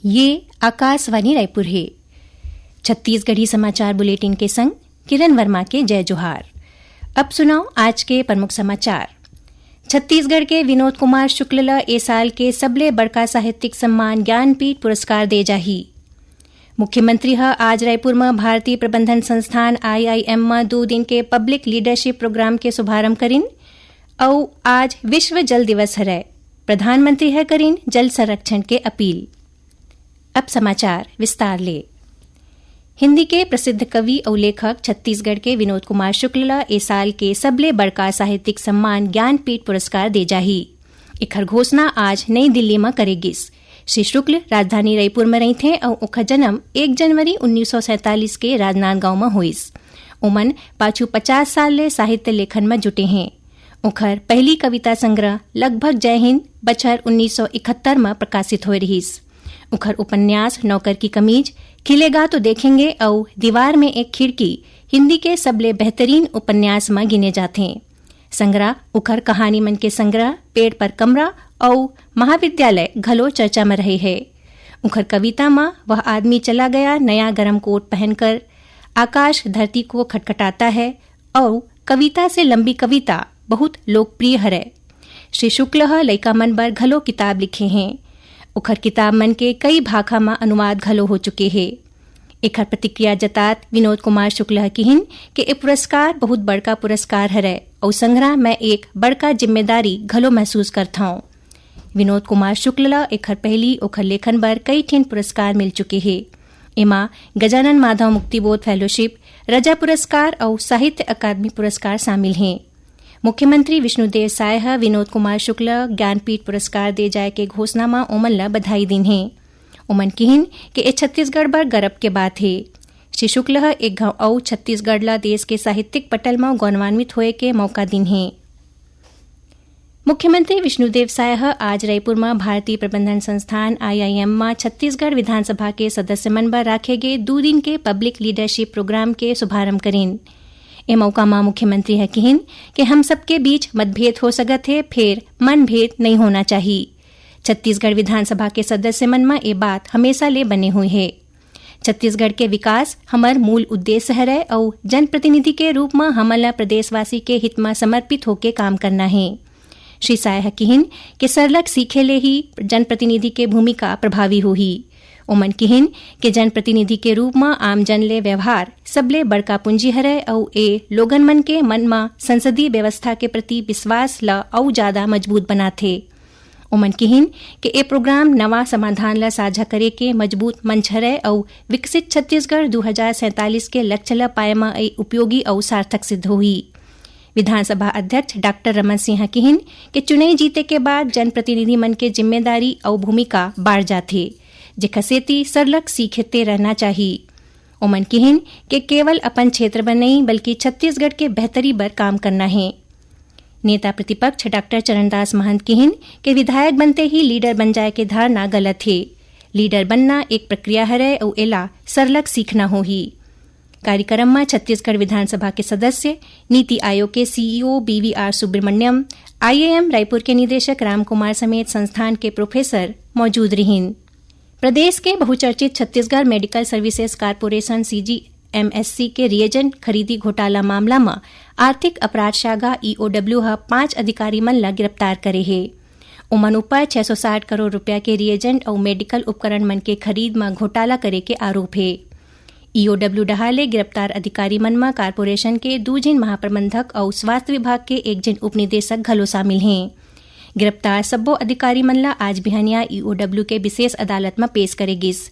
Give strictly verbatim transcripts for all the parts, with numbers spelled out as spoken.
ये आकाशवाणी रायपुर हे। छत्तीसगढ़ी समाचार बुलेटिन के संग किरण वर्मा के जय जोहार। अब सुनव आज के प्रमुख समाचार। छत्तीसगढ़ के विनोद कुमार शुक्ल ल ए साल के सबले बड़का साहित्यिक सम्मान ज्ञानपीठ पुरस्कार दे जाही। मुख्यमंत्री ह आज रायपुर म भारतीय प्रबंधन संस्थान, आईआईएम, म दू दिन के पब्लिक लीडरशिप प्रोग्राम के शुभारंभ करिन। अउ आज विश्व जल दिवस हरय, प्रधानमंत्री ह करिन जल संरक्षण के अपील। अब समाचार विस्तार ले। हिंदी के प्रसिद्ध कवि अउ लेखक छत्तीसगढ़ के विनोद कुमार शुक्ल ल ए साल के सबले बड़का साहित्यिक सम्मान ज्ञानपीठ पुरस्कार दे जाही। एखर घोषणा आज नई दिल्ली म करे गिस। श्री शुक्ल राजधानी रायपुर म रहिथें अउ ओखर जन्म एक जनवरी उन्नीस सौ सैंतालीस के राजनांदगांव म होइस। ओमन पाछू पचास साल ले साहित्य लेखन म जुटे हें। ओखर पहिली कविता संग्रह लगभग जय हिंद बछर उन्नीस सौ इकहत्तर म प्रकाशित होय रिहिस। ओखर उपन्यास नौकर की कमीज, खिलेगा तो देखेंगे अउ दीवार में एक खिड़की हिंदी के सबले बेहतरीन उपन्यास म गिने जाथें। संग्रह उखर कहानी मन के संग्रह पेड़ पर कमरा अउ महाविद्यालय घलो चर्चा म रहे हे। उखर कविता म वह आदमी चला गया नया गरम कोट पहनकर, आकाश धरती को खटखटाता है अउ कविता से लंबी कविता बहुत लोकप्रिय हरय। श्री शुक्ल ह लइका मन बर घलो किताब लिखे हें। उखर किताब मन के कई भाखा म अनुवाद घलो हो चुके हे। एखर प्रतिक्रिया जतात विनोद कुमार शुक्ल ह किहिन के ए पुरस्कार बहुत बड़का पुरस्कार हरय अउ संघरा मैं एक बड़का जिम्मेदारी घलो महसूस करथंव। विनोद कुमार शुक्ल ल एखर पहिली ओखर लेखन बर कई ठिन पुरस्कार मिल चुके हे। एमा गजानन माधव मुक्तिबोध फेलोशिप, रजा पुरस्कार अउ साहित्य अकादमी पुरस्कार शामिल हें। मुख्यमंत्री विष्णुदेव साय ह विनोद कुमार शुक्ल ज्ञानपीठ पुरस्कार दे जाय के घोषणा म ओमन ल बधाई दीन हे। ओमन किहिन के ए छत्तीसगढ़ बर गरब के बात हे। श्री शुक्ल ह एक घांव अउ छत्तीसगढ़ ल देश के साहित्यिक पटल म गौरवान्वित होए के मौका दीन हे। मुख्यमंत्री विष्णुदेव साय ह आज रायपुर म भारतीय प्रबंधन संस्थान, आईआईएम, म छत्तीसगढ़ विधानसभा के सदस्य मन बर राखे गे दू दिन के पब्लिक लीडरशिप प्रोग्राम के शुभारंभ करिन। ए मौका म मुख्यमंत्री ह किहिन के हम सबके बीच मतभेद हो सकत हे, फेर मनभेद नइ होना चाही। छत्तीसगढ़ विधानसभा के सदस्य मन म ए बात हमेशा ले बने हुए हे। छत्तीसगढ़ के विकास हमर मूल उद्देश्य हरय अउ जनप्रतिनिधि के रूप म हमन ल प्रदेशवासी के हित म समर्पित होके काम करना हे। श्री साय ह किहिन के सरलग सीखे ले ही जनप्रतिनिधि के भूमिका प्रभावी होही। ओमन किहिन के जनप्रतिनिधि के रूप म आमजन ले व्यवहार सबले बड़का पूंजी हरय अउ ए लोगन मन के मन म संसदीय व्यवस्था के प्रति विश्वास ल अउ जादा मजबूत बनाथे। ओमन किहिन के ए प्रोग्राम नवा समाधान ल साझा करे के मजबूत मंच हरय अउ विकसित छत्तीसगढ़ दू हजार सैंतालीस के लक्ष्य ल पाए म ए उपयोगी अउ सार्थक सिद्ध होही। विधानसभा अध्यक्ष डॉक्टर रमन सिंह ह किहिन के चुनई जीते के बाद जनप्रतिनिधि मन के जिम्मेदारी अउ भूमिका बाढ़ जाथे, जेखर सेती सरलग सीखते रहना चाही। ओमन किहिन के केवल अपन क्षेत्र बर नइ, बल्कि छत्तीसगढ़ के बेहतरी बर काम करना हे। नेता प्रतिपक्ष डॉक्टर चरणदास महंत किहिन के विधायक बनते ही लीडर बन जाए के धारणा गलत हे। लीडर बनना एक प्रक्रिया हरय अउ एला सरलग सीखना होही। कार्यक्रम म छत्तीसगढ़ विधानसभा के सदस्य, नीति आयोग के CEO BVR Subrahmanyam, IIM Raipur के निदेशक रामकुमार समेत संस्थान के प्रोफेसर मौजूद रिहिन। प्रदेश के बहुचर्चित Chhattisgarh medical services corporation, CGMSC, के रिएजेंट खरीदी घोटाला मामला म आर्थिक अपराध शाखा, ईओडब्ल्यू, ह पांच अधिकारी मन ल गिरफ्तार करे हे। ओमन ऊपर छह सौ साठ करोड़ रुपया के रिएजेंट अउ मेडिकल उपकरण मन के खरीद म घोटाला करे के आरोप हे। ईओडब्ल्यू डहार ले गिरफ्तार अधिकारी मन म कारपोरेशन के दू झिन महाप्रबंधक अउ स्वास्थ्य विभाग के एक झिन उपनिदेशक घलो शामिल हें। गिरफ्तार सब्बो अधिकारी मन ल आज बिहनिया ईओडब्ल्यू के विशेष अदालत म पेश करे गिस।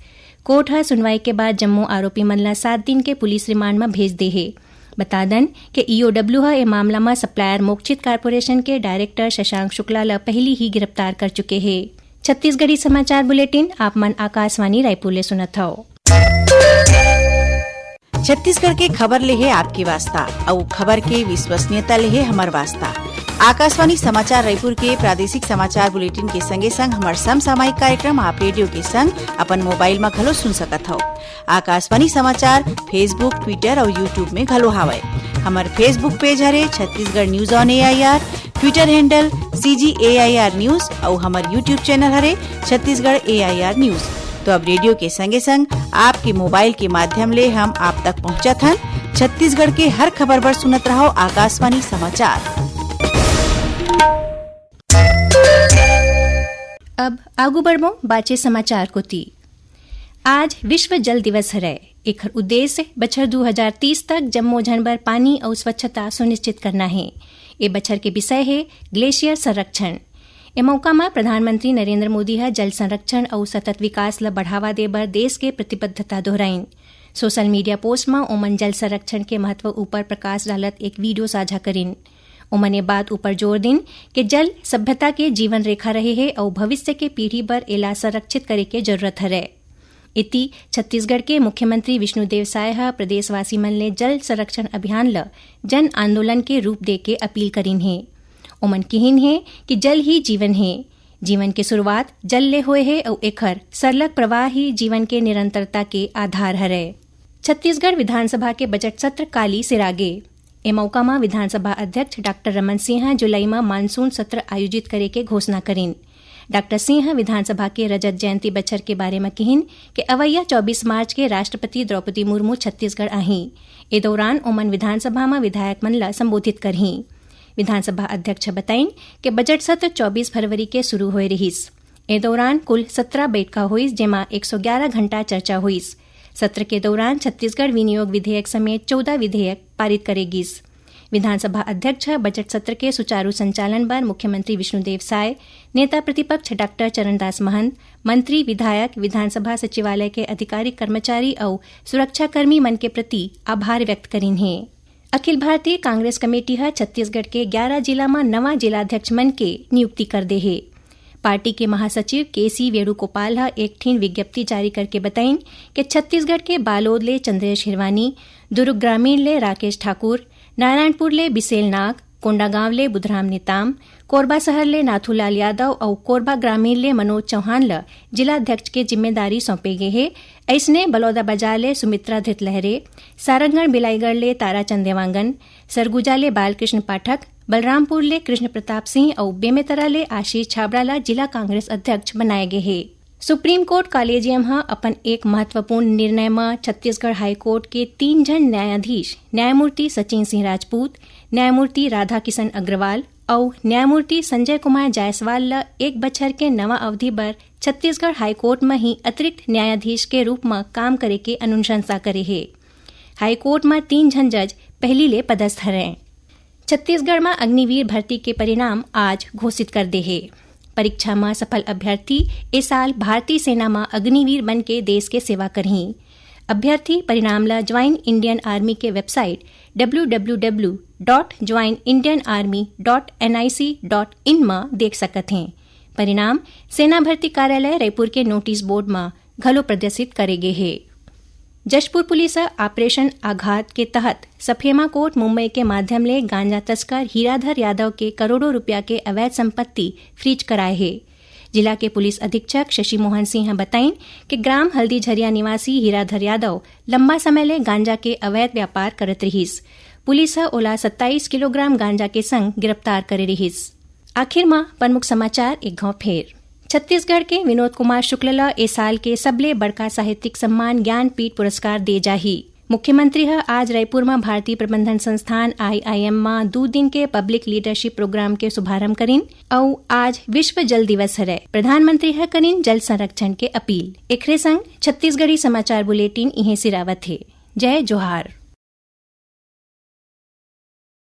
कोर्ट ह सुनवाई के बाद जम्मो आरोपी मन ल सात दिन के पुलिस रिमांड म भेज दे हे। बता दन के ईओडब्ल्यू ह ए मामला म सप्लायर मोक्षित कारपोरेशन के डायरेक्टर शशांक शुक्ला ल पहिली ही गिरफ्तार कर चुके हे। छत्तीसगढ़ी समाचार बुलेटिन आप मन आकाशवाणी रायपुर ले सुनत हव। छत्तीसगढ़ के खबर ले हे आपके वास्ता, अउ खबर के विश्वसनीयता ले हे हमर वास्ता। आकाशवाणी समाचार रायपुर के प्रादेशिक समाचार बुलेटिन के संगे संग हमर समसामयिक कार्यक्रम आप रेडियो के संग अपन मोबाइल म घलो सुन सकत हव। आकाशवाणी समाचार Facebook, Twitter अउ YouTube में घलो हावय। हमर Facebook पेज हरे Chhattisgarh news on AIR, Twitter handle CG AIR news अउ हमर YouTube चैनल हरे छत्तीसगढ़ एआईआर न्यूज। तो अब रेडियो के संगे संग आपके मोबाइल के माध्यम ले हम आप तक पहुंचत हन। छत्तीसगढ़ के हर खबर बर सुनत रहव आकाशवाणी समाचार। अब आगू बढ़बो बाचे समाचार कोती। आज विश्व जल दिवस हरय। एखर उद्देश्य बछर दू हजार तीस तक जम्मो झन बर पानी अउ स्वच्छता सुनिश्चित करना हे। ए बछर के विषय हे ग्लेशियर संरक्षण। ए मौका म प्रधानमंत्री नरेंद्र मोदी ह जल संरक्षण अउ सतत विकास ल बढ़ावा दे बर देश के प्रतिबद्धता दोहराइन। सोशल मीडिया पोस्ट म ओमन जल संरक्षण के महत्व ऊपर प्रकाश डालत एक वीडियो साझा करिन। ओमन ए बात ऊपर जोर दिन के जल सभ्यता के जीवन रेखा रहे हे अउ भविष्य के पीढ़ी बर एला संरक्षित करे के जरूरत हरय। इति छत्तीसगढ़ के मुख्यमंत्री विष्णुदेव साय ह प्रदेशवासी मन ले जल संरक्षण अभियान ल जन आंदोलन के रूप दे के अपील करिन हे। ओमन किहिन हे कि जल ही जीवन हे। जीवन के शुरुआत जल ले होए हे अउ एखर सरलग प्रवाह ही जीवन के निरंतरता के आधार हरय। छत्तीसगढ़ विधानसभा के बजट सत्र काली सिरागे। ए मौका म विधानसभा अध्यक्ष डॉक्टर रमन सिंह ह जुलाई म मानसून सत्र आयोजित करे के घोषणा करिन। डॉक्टर सिंह ह विधानसभा के रजत जयंती बछर के बारे म किहिन के अवइया चौबीस मार्च के राष्ट्रपति द्रौपदी मुर्मू छत्तीसगढ़ आही। ए दौरान ओमन विधानसभा म विधायक मन ल संबोधित करही। विधानसभा अध्यक्ष बताइन के बजट सत्र चौबीस फरवरी के शुरू होए रिहिस। ए दौरान कुल सत्रह बैठका होइस, जेमा एक सौ ग्यारह घंटा चर्चा होइस। सत्र के दौरान छत्तीसगढ़ विनियोग विधेयक समेत चौदह विधेयक पारित करे गिस। विधानसभा अध्यक्ष ह बजट सत्र के सुचारू संचालन बर मुख्यमंत्री विष्णुदेव साय, नेता प्रतिपक्ष डॉक्टर चरणदास महंत, मंत्री, विधायक, विधानसभा सचिवालय के अधिकारी, कर्मचारी अउ सुरक्षाकर्मी मन के प्रति आभार व्यक्त करिन हे। अखिल भारतीय कांग्रेस कमेटी ह छत्तीसगढ़ के ग्यारह जिला म नवा जिलाध्यक्ष मन के नियुक्ति कर दे हे। पार्टी के महासचिव केसी वेणुगोपाल ह एक ठिन विज्ञप्ति जारी करके बताइन के छत्तीसगढ़ के बालोद ले चंद्रेश हिरवानी, दुर्ग ग्रामीण ले राकेश ठाकुर, नारायणपुर ले बिसेल नाग, कोंडागांव ले बुधराम नेताम, कोरबा शहर ले नाथूलाल यादव अउ कोरबा ग्रामीण ले मनोज चौहान ल जिलाध्यक्ष के जिम्मेदारी सौंपे गे हे। अइसने बलौदाबाजार ले सुमित्रा धितलहरे, सारंगढ़ बिलाईगढ़ ले ताराचंद देवांगन, सरगुजा ले बालकृष्ण पाठक, बलरामपुर ले कृष्ण प्रताप सिंह अउ बेमेतरा ले आशीष छाबड़ा ल जिला कांग्रेस अध्यक्ष बनाए गे हे। सुप्रीम कोर्ट कॉलेजियम ह अपन एक महत्वपूर्ण निर्णय म छत्तीसगढ़ हाईकोर्ट के तीन झन न्यायाधीश, न्यायमूर्ति सचिन सिंह राजपूत, न्यायमूर्ति राधाकिशन अग्रवाल अउ न्यायमूर्ति संजय कुमार जायसवाल ल एक बछर के नवा अवधि बर छत्तीसगढ़ हाईकोर्ट म ही अतिरिक्त न्यायाधीश के रूप म काम करे के अनुशंसा करे हे। हाईकोर्ट म तीन झन जज पहिली ले पदस्थ हरंय। छत्तीसगढ़ म अग्निवीर भर्ती के परिणाम आज घोषित कर दे हे। परीक्षा म सफल अभ्यर्थी ए साल भारतीय सेना म अग्निवीर बन के देश के सेवा करही। अभ्यर्थी परिणाम ल ज्वाइन इंडियन आर्मी के website W W W dot join Indian army dot N I C dot in म देख सकत हें। परिणाम सेना भर्ती कार्यालय रायपुर के नोटिस बोर्ड म घलो प्रदर्शित करे गे हे। जशपुर पुलिस ह ऑपरेशन आघात के तहत सफेमा कोर्ट मुंबई के माध्यम ले गांजा तस्कर हीराधर यादव के करोड़ों रुपया के अवैध संपत्ति फ्रीज कराए हे। जिला के पुलिस अधीक्षक शशि मोहन सिंह ह बताइन कि ग्राम हल्दीझरिया निवासी हीराधर यादव लंबा समय ले गांजा के अवैध व्यापार करत रिहिस। पुलिस ह ओला सत्ताईस किलोग्राम गांजा के संग गिरफ्तार करे रिहिस। आखिर म प्रमुख समाचार एक घाव फेर। छत्तीसगढ़ के विनोद कुमार शुक्ल ल ए साल के सबले बड़का साहित्यिक सम्मान ज्ञानपीठ पुरस्कार दे जाही। मुख्यमंत्री ह आज रायपुर म भारतीय प्रबंधन संस्थान आई आई एम म दू दिन के पब्लिक लीडरशिप प्रोग्राम के शुभारंभ करिन अउ आज विश्व जल दिवस हरय। प्रधानमंत्री ह करिन जल संरक्षण के अपील। एखरे संग छत्तीसगढ़ी समाचार बुलेटिन इहें सिरावत हे। जय जोहार।